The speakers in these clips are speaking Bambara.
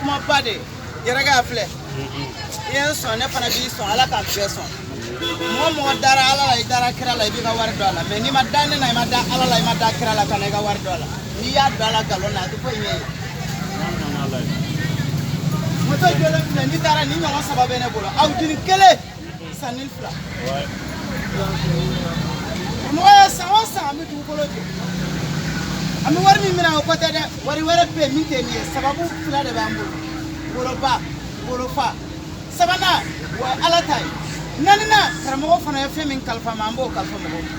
Kumaba de yɛrɛ k'a filɛ i ye n sɔn, ne fana b'i sɔn. Ala k'a bɛɛ sɔn. Mɔgɔ mɔgɔ dara Ala la, i dara kira la, i b'i ka wari don a la. Mɛ n'i ma da ne na, i ma da Ala la, i ma da kira la, ka na i ka wari don a la. N'i y'a don a la nkalon na, a tɛ foyi ɲɛ ye. Moto jɔlen filɛ, n'i taara ni ɲɔgɔn saba bɛ ne bolo, aw jini kelen sanni fila. Mɔgɔ ye san o san, an bɛ dugukolo jɔ, an bɛ wari min minɛ, o ko tɛ dɛ. Wari wɛrɛ bɛ yen min tɛ nin ye. Sababu fila de b'an bolo: woloba, wolofa. Sabanan, o ye Ala ta ye. Naaninan, karamɔgɔ fana ye fɛn min kalifa ma, an b'o kalifa mɔgɔw ma.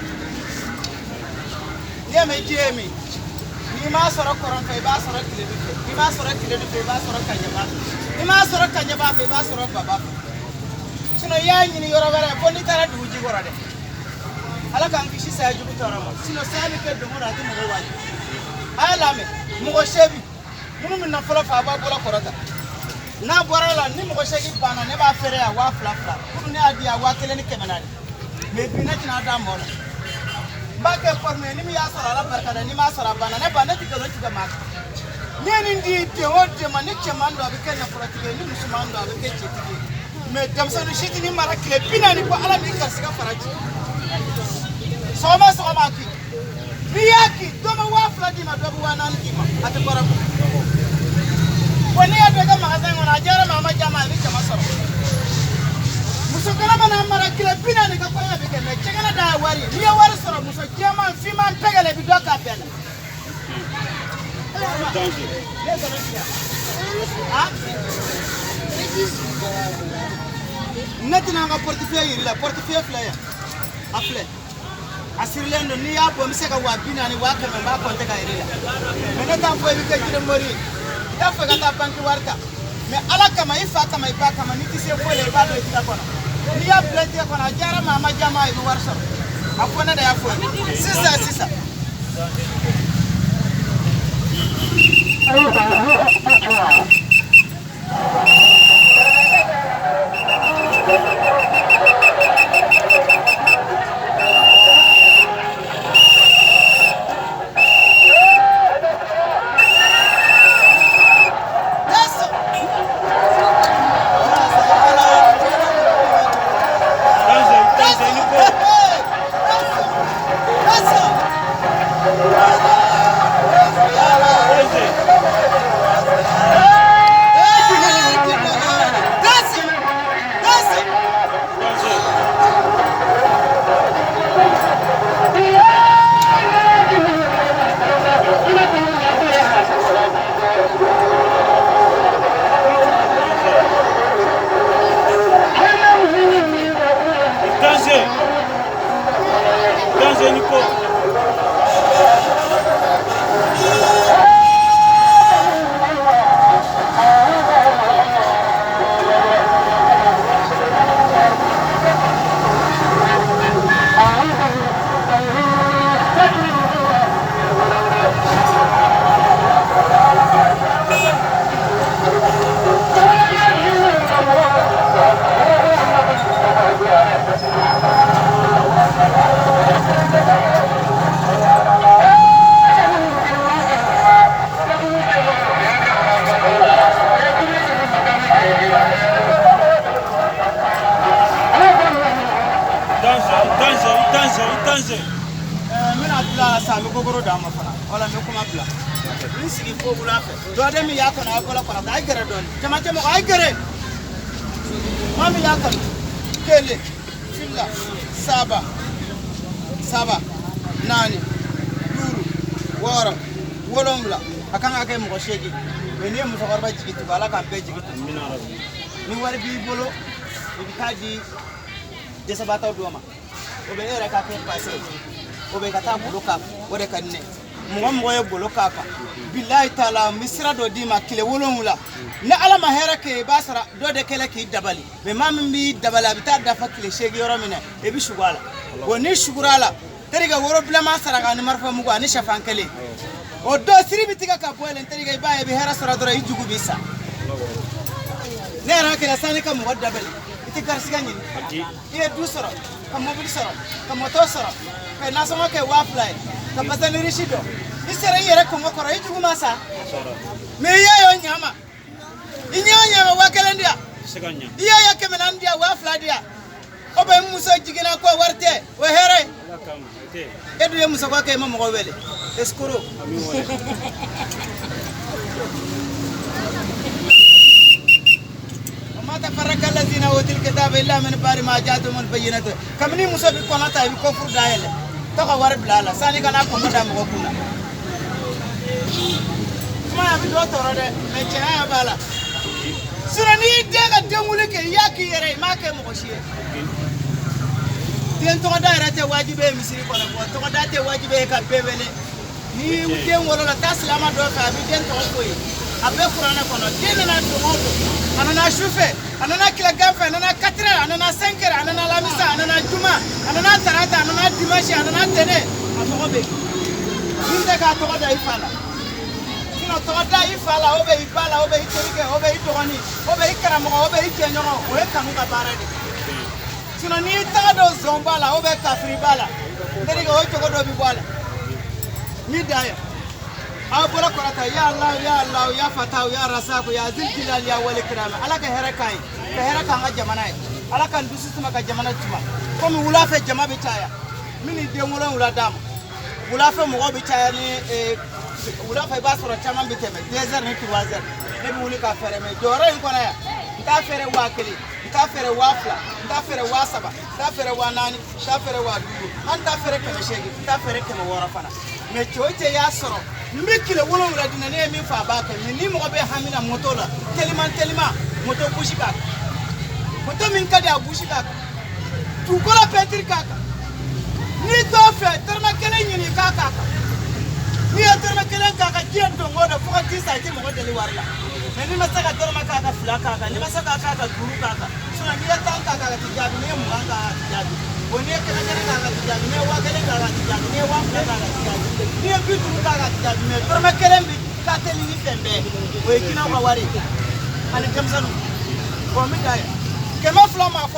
N'i y'a mɛn ji ye min, n'i m'a sɔrɔ kɔrɔn fɛ, i b'a sɔrɔ tilebin fɛ. N'i m'a sɔrɔ tilebin fɛ, i b'a sɔrɔ kaɲɛba fɛ. N'i m'a sɔrɔ kaɲɛba fɛ, i b'a sɔrɔ baba fɛ. Sinon i y'a ɲini yɔrɔ wɛrɛ fo n'i taara dugu jukɔrɔ dɛ. Ala k'an kisi saya jugu tɔɔrɔ ma. Sinon saya bɛ kɛ don o don, a tɛ mɔgɔ wajibi. A y'a lamɛn, mɔgɔ seegin minnu bɛ nafolo fa, a b'a bolo kɔrɔta. N'a bɔra la, ni mɔgɔ 8 banna, ne b'a feere yan 2000 fila. Komi ne y'a di yan 1400, mɛ bi ne tɛna d'a mɔ la. N b'a kɛ forme ye. Ni min y'a sɔrɔ, Ala barika da. Ni m'a sɔrɔ, a banna. Ne ba, ne tɛ nkalon tigɛ maa kan. N'i ye nin di den o den ma, ni cɛman don, a bɛ kɛ nafolotigi ye. Ni musoman don, a bɛ kɛ cɛtigi ye. Mɛ denmisɛnnin si tɛ nin mara tile 40 ko Ala m'i garisɛgɛ fara ci. Sɔgɔma sɔgɔma a k'i, n'i y'a k'i, dɔ bɛ 2000 d'i ma, dɔ bɛ 4000 d'i ma, a tɛ baara bɔ. Wa n'i y'a don i ka magasin kɔnɔ, a diyara ma, a ma diya ma, a bɛ jama sɔrɔ. Muso kɛnɛ mana mara tile 40 ka kɔɲɔ bɛ kɛ. Mɛ cɛkɛnɛ da ye wari ye. N'i ye wari sɔrɔ, muso jɛman, finman, bɛɛ kɛlɛ, i bɛ dɔ k'a bɛɛ la. Ne tɛna an ka portefeuille yir'i la. Portefeuille filɛ yan, a filɛ, a sirilen don. N'i y'a bɔ, n bɛ se ka 40 000, 100 000, n b'a compter ka yir'i la. Mɛ ne t'a fɔ i bɛ kɛ jirimori ye, i t'a fɔ i ka taa banki wari ta. Mɛ Ala kama, i fa kama, i ba kama, n'i tɛ se foyi la, i b'a dɔn i tigɛ kɔnɔ. N'i y'a bila i tigɛ kɔnɔ, a diyara ma, a ma diya ma, i bɛ wari sɔrɔ. A fɔ ne de y'a fɔ sisan sisan. bila a la sisan, an bɛ kokoro d'a ma fana. Wala n bɛ kuma bila. N sigi fo wula fɛ. Dɔden min y'a kɔnɔ, a ye bɔlɔ kɔnɔ, a ye gɛrɛ dɔɔnin. Cɛmancɛ mɔgɔ, a ye gɛrɛ. Maa min y'a kanu, kelen, fila, saba, saba, naani, duuru, wɔɔrɔ, wolonwula. A kan ka kɛ mɔgɔ 8, mɛ n'i ye musokɔrɔba jigi tugu, Ala k'an bɛɛ jigi tugu. Ni wari b'i bolo, i bɛ taa di dɛsɛbaatɔ dɔ ma, o bɛ e yɛrɛ ka kɛ pase, o bɛ ka taa bolo k'a kan, o de ka di ne ye. Mɔgɔ mɔgɔ ye bolo k'a kan, bilayi taala, n bɛ sira dɔ d'i ma tile 7. Ni Ala ma hɛrɛ kɛ, i b'a sɔrɔ dɔ de kɛlɛ k'i dabali. Mɛ maa min b'i dabali, a bɛ taa dafa tile 8 yɔrɔ min na, i bɛ sugu a la. Bon, ni sugura a la, terikɛ, woro bilenman saraka ani marifa mugu ani sɛfan kelen, o dɔ siri bɛ tigɛ ka bɔ yen. Terikɛ, i b'a ye, i bɛ hɛrɛ sɔrɔ dɔrɔn, i jugu b'i sa. Ne yɛrɛ kɛra sani ka mɔgɔ dabali, i tɛ garisigɛ ɲini. I ye du sɔrɔ, ka mobili sɔrɔ, ka moto sɔrɔ, ka nasɔngɔ kɛ 2000 ye, ka bazin riche dɔn, i sera i yɛrɛ kɔngɔ kɔrɔ, i jugu ma sa. Mɛ i y'a ye o ɲama, i ɲɛ o ɲama, 1000 di yan, i y'a ye 400 di yan, 2000 di yan, o bɛ n muso jiginna ko wari tɛ, o ye hɛrɛ ye. E dun ye musokɔrɔba kɛ, i ma mɔgɔ wele, escroc. وما تفرق الذين اوتوا الكتاب الا من بعد ما جاءتهم البينات. Kabini muso bɛ kɔnɔ ta, i bɛ kɔfuru dayɛlɛ, to ka wari bila a la sani kana kɔngɔ da mɔgɔ kun na. Kuma a bɛ dɔ tɔɔrɔ dɛ, mɛ tiɲɛ b'a la. Sinon n'i y'i den ka denwuli kɛ, i y'a k'i yɛrɛ ye, i m'a kɛ mɔgɔ si ye. Den tɔgɔda yɛrɛ tɛ wajibi ye misiri kɔnɔ. Bɔn, tɔgɔda tɛ wajibi ye ka bɛɛ wele. Ni den wolola, taa silama dɔ fɛ, a bɛ den tɔgɔ fɔ ye, a bɛ kuranɛ kɔnɔ. Den nana don o don, a nana su fɛ, a nana tilegan fɛ, a nana 4 heures, a nana 5 heures, a nana alamisa, a nana juma, a nana tarata, a nana dimanche, a nana tɛnɛ, a tɔgɔ bɛ yen. Min tɛ k'a tɔgɔ da i fa la. Sinon tɔgɔ da i fa la, o bɛ i ba la, o bɛ i terikɛ, o bɛ i dɔgɔnin, o bɛ i karamɔgɔ, o bɛ i jɛɲɔgɔn, o ye kanu ka baara de ye. Sinon n'i taga don zonba la, o bɛ kafiriba la, n terikɛ, o cogo dɔ bɛ bɔ a la. Ni da ye aw bɔra kɔrɔta, ya Allah, ya Allah, ya Fatahu, ya Rasaku, ya Zil Jilal, ya Wali Kirama. Ala ka hɛrɛ k'an ye, ka hɛrɛ k'an ka jamana ye. Ala k'an dusu suma, ka jamana tuma. Komi wula fɛ jama bɛ caya, min ni den 7 d'a ma, wula fɛ mɔgɔw bɛ caya. Ni wula fɛ, i b'a sɔrɔ caman bɛ tɛmɛ 2 heures ni 3 heures, ne bɛ wuli ka fɛɛrɛ. Mɛ jɔyɔrɔ in kɔnɔ yan, n t'a feere 1000, n t'a feere 2000, n t'a feere 3000, n t'a feere 4000, n t'a feere 5000, an t'a feere 800, n t'a feere 600 fana. Mɛ cɛ o cɛ y'a sɔrɔ, n bɛ tile 7 di na, ne ye min fɔ, a b'a kɛ. Mɛ ni mɔgɔ bɛ hami na moto la, teliman teliman, moto busi k'a kan, moto min ka di, a busi k'a kan, dugukolo pɛntiri k'a kan. N'i t'o fɛ, dɔrɔmɛ kelen ɲini k'a k'a kan. N'i ye dɔrɔmɛ kelen k'a kan, diɲɛ don o don fo ka t'i sa, i tɛ mɔgɔ deli wari la. Mɛ n'i ma se ka dɔrɔmɛ k'a kan, fila k'a kan. N'i ma se k'a k'a kan, duuru k'a kan. Sinon n'i ye 10 k'a kan, a ti jaabi. N'i ye 20 k'a kan, a ti jaabi. Bon, n'i ye 100 k'a kan, a ti jaabi. N'i ye 1000 k'a kan, a ti jaabi. N'i ye 2000 k'a kan, a ti jaabi. N'i ye 50 k'a kan, a ti jaabi. Mɛ dɔrɔmɛ kelen bi ka teli ni fɛn bɛɛ ye, o ye jinɛw ka wari ye ani denmisɛnninw. Bon, n bɛ da yan 200 ma fɔlɔ.